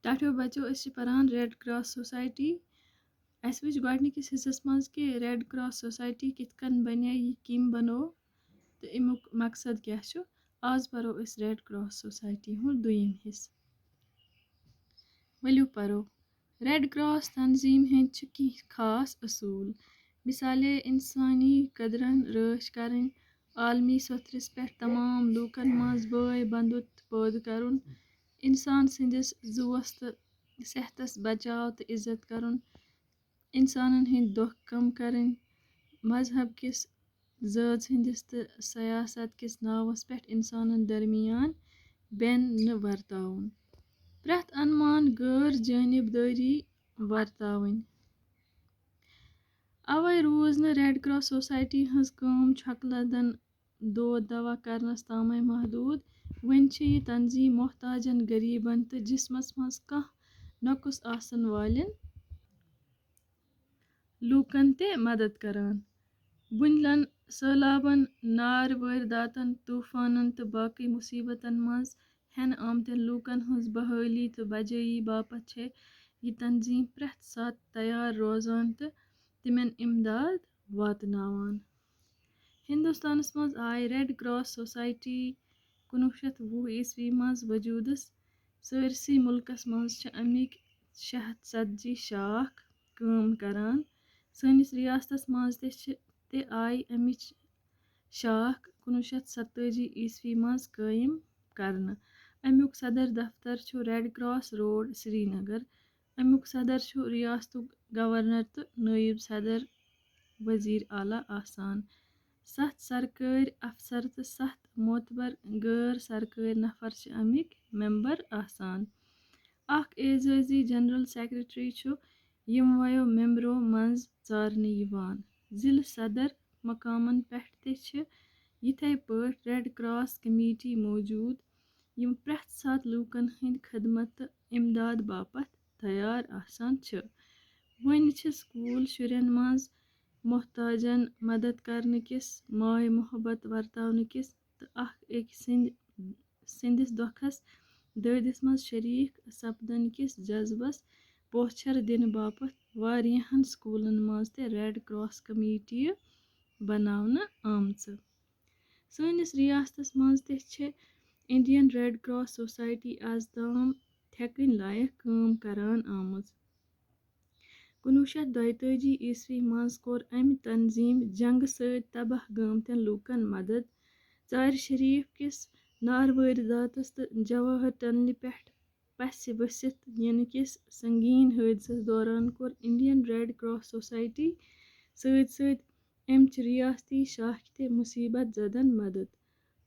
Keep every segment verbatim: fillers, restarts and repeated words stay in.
ٹاٹھیو بچو، أسۍ چھِ پران ریڈ کراس سوسایٹی۔ اَسہِ وٕچھ گۄڈٕنِکِس حصس منٛز کہِ ریڈ کراس سوسایٹی کِتھ کٔنۍ بنے، یہِ کٔمۍ بنوو تہٕ اَمیُک مقصد کیٛاہ چھُ۔ آز پرو أسۍ ریڈ کراس سوسایٹی ہُنٛد دوٚیِم حصہٕ۔ ؤلِو پرو۔ ریڈ کراس تنظیٖم ہٕنٛدۍ چھِ کینٛہہ خاص اصوٗل، مثالے اِنسٲنی قدرن رٲچھ کرٕنۍ، عالمی سوٚتھرِس پٮ۪ٹھ تمام لوٗکن منٛز بٲے بندُت پٲدٕ کرُن، اِنسان سٕنٛدِس زُوَس تہٕ صحتس بچاو تہٕ عزت کرُن، اِنسانن ہٕنٛدۍ دۄکھ کم کرٕنۍ، مذہب کِس زٲژ ہٕنٛدِس تہٕ سیاست کِس ناوس پٮ۪ٹھ اِنسانن درمیان بین نہٕ ورتاوُن، پرٛٮ۪تھ انمان غٲر جٲنِبدٲری ورتاوٕنۍ۔ اوے روٗز نہٕ ریڈ کراس سوسایٹی ہٕنٛز کٲم چھۄکہٕ لدن دود دوا کرنس تامے محدوٗد۔ وۄنۍ چھِ یہِ تنظیٖم محتاجن، غریٖبن تہٕ جسمس منٛز کانٛہہ نۄقُص آسن والٮ۪ن لوٗکن تہِ مدد کران۔ بُنلن، سٔہلابن، نار وٲرۍ داتن، طوفانن تہٕ باقٕے مُصیبتن منٛز ہٮ۪نہٕ آمتٮ۪ن لوٗکن ہٕنٛز بحٲلی تہٕ بجٲیی باپتھ چھےٚ یہِ تنظیٖم پرٛٮ۪تھ ساتہٕ تیار روزان تہٕ تِمن اِمداد واتناوان۔ ہندوستانس منٛز آیہِ ریڈ کراس سوسایٹی کُنوُہ شیٚتھ وُہ عیسوی منٛز وجوٗدس۔ سٲرسٕے مُلکس منٛز چھِ اَمِکۍ شےٚ ہَتھ ژتجی شاخ کٲم کران۔ سٲنِس ریاستس منٛز تہِ چھِ، تہِ آیہِ اَمِچ شاخ کُنوُہ شیٚتھ ستٲجی عیسوی منٛز قٲیِم کرنہٕ۔ اَمیُک صدر دفتر چھُ ریڈ کراس روڈ، سرینگر۔ اَمیُک صدر چھُ ریاستُک گورنر تہٕ نٲیِب صدر وزیر اعلیٰ آسان۔ ستھ سرکٲرۍ افسر تہٕ ستھ معتبر غٲر سرکٲرۍ نفر چھِ اَمِکۍ ممبر آسان۔ اکھ اعزازی جنرل سیکرٹری چھُ یِموَیو ممبرو منٛز ژارنہٕ یِوان۔ ضلعہٕ صدر مقامن پٮ۪ٹھ تہِ چھِ یِتھے پٲٹھۍ ریڈ کراس کمیٹی موجود، یِم پرٛٮ۪تھ ساتہٕ لوٗکن ہٕنٛدِ خدمت تہٕ امداد باپتھ تیار آسان چھِ۔ وۄنۍ چھِ سکوٗل شُرٮ۪ن منٛز محتاجن مدد کرنہٕ کِس، ماے محبت ورتاونہٕ کِس تہٕ اکھ أکۍ سٕنٛدِ، سٕنٛدِس دۄکھس دٲدِس منٛز شریٖک سپدن کِس جذبس پوچھر دِنہٕ باپتھ واریاہن سکوٗلن منٛز تہِ ریڈ کراس کمیٹیہِ بناونہٕ آمژٕ۔ سٲنِس ریاستس منٛز تہِ چھِ انڈین ریڈ کراس سوسایٹی از تام تھٮ۪کٕنۍ لایق کٲم کران آمٕژ۔ کُنوُہ شیٚتھ دۄیتٲجی عیسوی منٛز کوٚر امہِ تنظیٖم جنگہٕ سۭتۍ تباہ گٲمتٮ۪ن لوٗکن مدد۔ ژارِ شریف کِس ناروٲرۍ داتس تہٕ جواہر ٹنلہِ پٮ۪ٹھ پسہِ ؤسِتھ یِنہٕ کِس سنگین حٲدثس دوران کوٚر انڈین ریڈ کراس سوسایٹی سۭتۍ سۭتۍ امچہِ ریاستی شاخہِ تہِ مُصیبت زدن مدد۔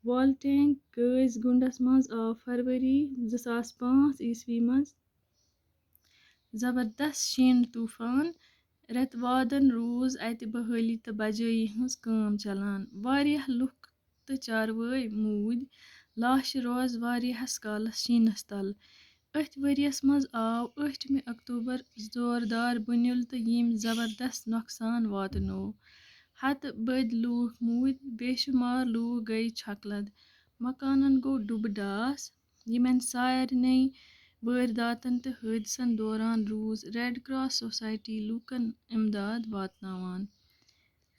والٹینگ کٲزۍ گُنڈس منٛز آو فروری زٕ ساس پانٛژھ عیسوی منٛز زبردست شیٖنہٕ طوفان۔ رٮ۪تہٕ وادن روٗز اتہِ بحٲلی تہٕ بجٲیی ہٕنٛز کٲم چلان۔ واریاہ لُکھ تہٕ چاروٲے موٗدۍ۔ لاشہِ روز واریاہس کالس شیٖنس تل۔ أتھۍ ؤریس منٛز آو ٲٹھمہِ اکتوبر زوردار بُنیُل تہٕ ییٚمۍ زبردست نۄقصان واتنوو۔ ہتہٕ بٔدۍ لوٗکھ موٗدۍ، بے شُمار لوٗکھ گٔیہِ چھۄکہٕ لد۔ مکانن گوٚو ڈُبہٕ ڈاس۔ یِمن سارنٕے وٲرۍ داتن تہٕ حٲدثن دوران روٗز ریڈ کراس سوسایٹی لوٗکن امداد واتناوان۔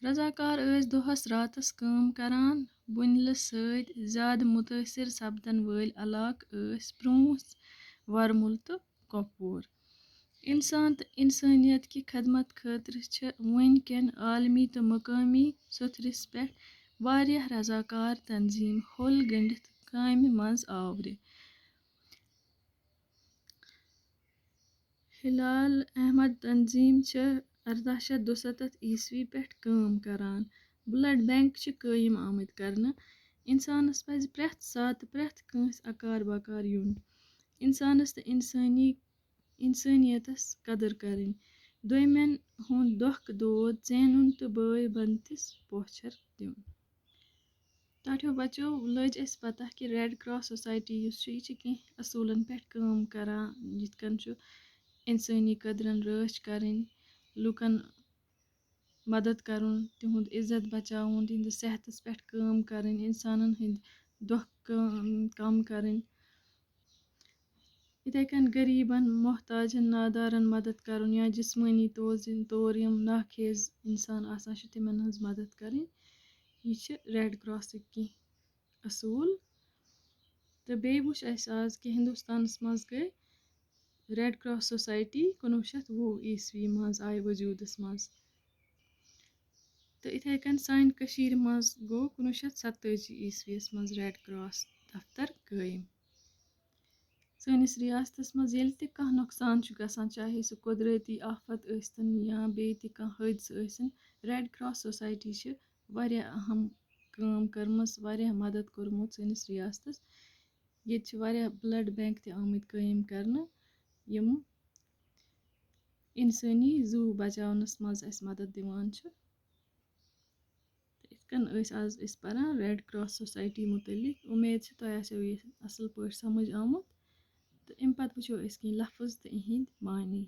رضاکار ٲسۍ دۄہس راتس کٲم کران۔ بُنلہٕ سۭتۍ زیادٕ مُتٲثر سپدن وٲلۍ علاقہٕ ٲسۍ پرٛونٛژھ، ورمُل تہٕ کۄپوور۔ انسان تہٕ انسٲنیت کہِ خدمت خٲطرٕ چھِ وٕنۍ کٮ۪ن عالمی تہٕ مقٲمی سوٚتھرِس پٮ۪ٹھ واریاہ رضاکار تنظیٖم ہوٚل گٔنٛڈِتھ کامہِ منٛز آورِ۔ ہلال احمد تنظیٖم چھِ ارداہ شیٚتھ دُسَتتھ عیسوی پٮ۪ٹھ کٲم کران۔ بلڈ بینک چھِ قٲیِم آمٕتۍ کرنہٕ۔ انسانس پزِ پرٛٮ۪تھ ساتہٕ پرٛٮ۪تھ کٲنٛسہِ اکار بکار یُن۔ انسانس تہٕ انسٲنی، انسٲنیتس قدر کرٕنۍ۔ دوٚیمٮ۪ن ہُنٛد دۄکھ دود ژینُن تہٕ بٲے بنتِس پوچھر دیُن۔ ٹاٹھیو بچو، لٔج اَسہِ پتہ کہِ ریڈ کراس سوسایٹی یُس چھُ، یہِ چھِ کینٛہہ اصوٗلن پٮ۪ٹھ کٲم کران، یِتھ کٔنۍ چھُ انسٲنی قدرن رٲچھ کرٕنۍ، لوٗکن مدد کرُن، تِہُنٛد عزت بچاوُن، تِہنٛدِس صحتس پٮ۪ٹھ کٲم کرٕنۍ، انسانن ہٕنٛدۍ دۄکھ کٲم، کم کرٕنۍ۔ یِتھَے کٔنۍ غریٖبَن، محتاجَن، نادارَن مدد کَرُن یا جسمٲنی طور زِن-، طور یِم ناخیز اِنسان آسان چھِ، تِمَن ہٕنٛز مدد کَرٕنۍ، یہِ چھِ ریڈ کراسٕکۍ کینٛہہ اصوٗل۔ تہٕ بیٚیہِ وٕچھ اَسہِ آز کہِ ہِندُستانَس منٛز گٔے ریڈ کراس سوسایٹی کُنوُہ شیٚتھ وُہ عیسوی منٛز آیہِ وجوٗدَس منٛز۔ تہٕ یِتھَے کٔنۍ سانہِ کٔشیٖرِ منٛز گوٚو کُنوُہ شیٚتھ ستٲجی عیسویَس منٛز ریڈ کراس دفتر قٲیِم۔ سٲنِس رِیاستَس منٛز ییٚلہِ تہِ کانٛہہ نۄقصان چھُ گژھان، چاہے سُہ قۄدرٔتی آفت ٲسۍتَن یا بیٚیہِ تہِ کانٛہہ حٲدثہٕ ٲسِن، ریڈ کراس سوسایٹی چھِ واریاہ اہم کٲم کٔرمٕژ، واریاہ مدد کوٚرمُت سٲنِس رِیاستَس۔ ییٚتہِ چھِ واریاہ بلڈ بینک تہِ آمٕتۍ قٲیِم کرنہٕ، یِم اِنسٲنی زُو بچاونَس منٛز اَسہِ مدد دِوان چھِ۔ تہٕ یِتھ کٔنۍ ٲسۍ آز أسۍ پران ریڈ کراس سوسایٹی مُتعلِق۔ اُمید چھِ تۄہہِ آسیو یہِ اَصٕل پٲٹھۍ سمجھ آمُت۔ تہٕ اَمہِ پتہٕ وٕچھو أسۍ کینٛہہ لفظ تہٕ اِہِنٛدۍ معنی۔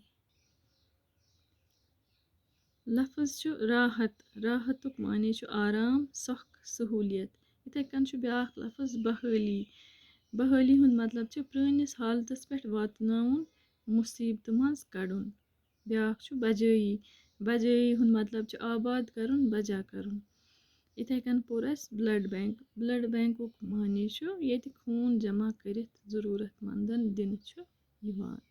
لفظ چھُ راحت۔ راحتُک معنی چھُ آرام، سۄکھ، سہوٗلیت۔ یِتھَے کٔنۍ چھُ بیٛاکھ لفظ بحٲلی۔ بحٲلی ہُنٛد مطلب چھُ پرٛٲنِس حالتَس پٮ۪ٹھ واتناوُن، مُصیٖبتہٕ منٛز کَڑُن۔ بیٛاکھ چھُ بجٲیی۔ بجٲیی ہُنٛد مطلب چھُ آباد کَرُن، بجا کَرُن۔ یِتھَے کٔنۍ پوٚر اَسہِ بلڈ بینک۔ بلڈ بینکُک معنی چھُ ییٚتہِ خوٗن جمع کٔرِتھ ضروٗرت مندَن دِنہٕ چھُ یِوان۔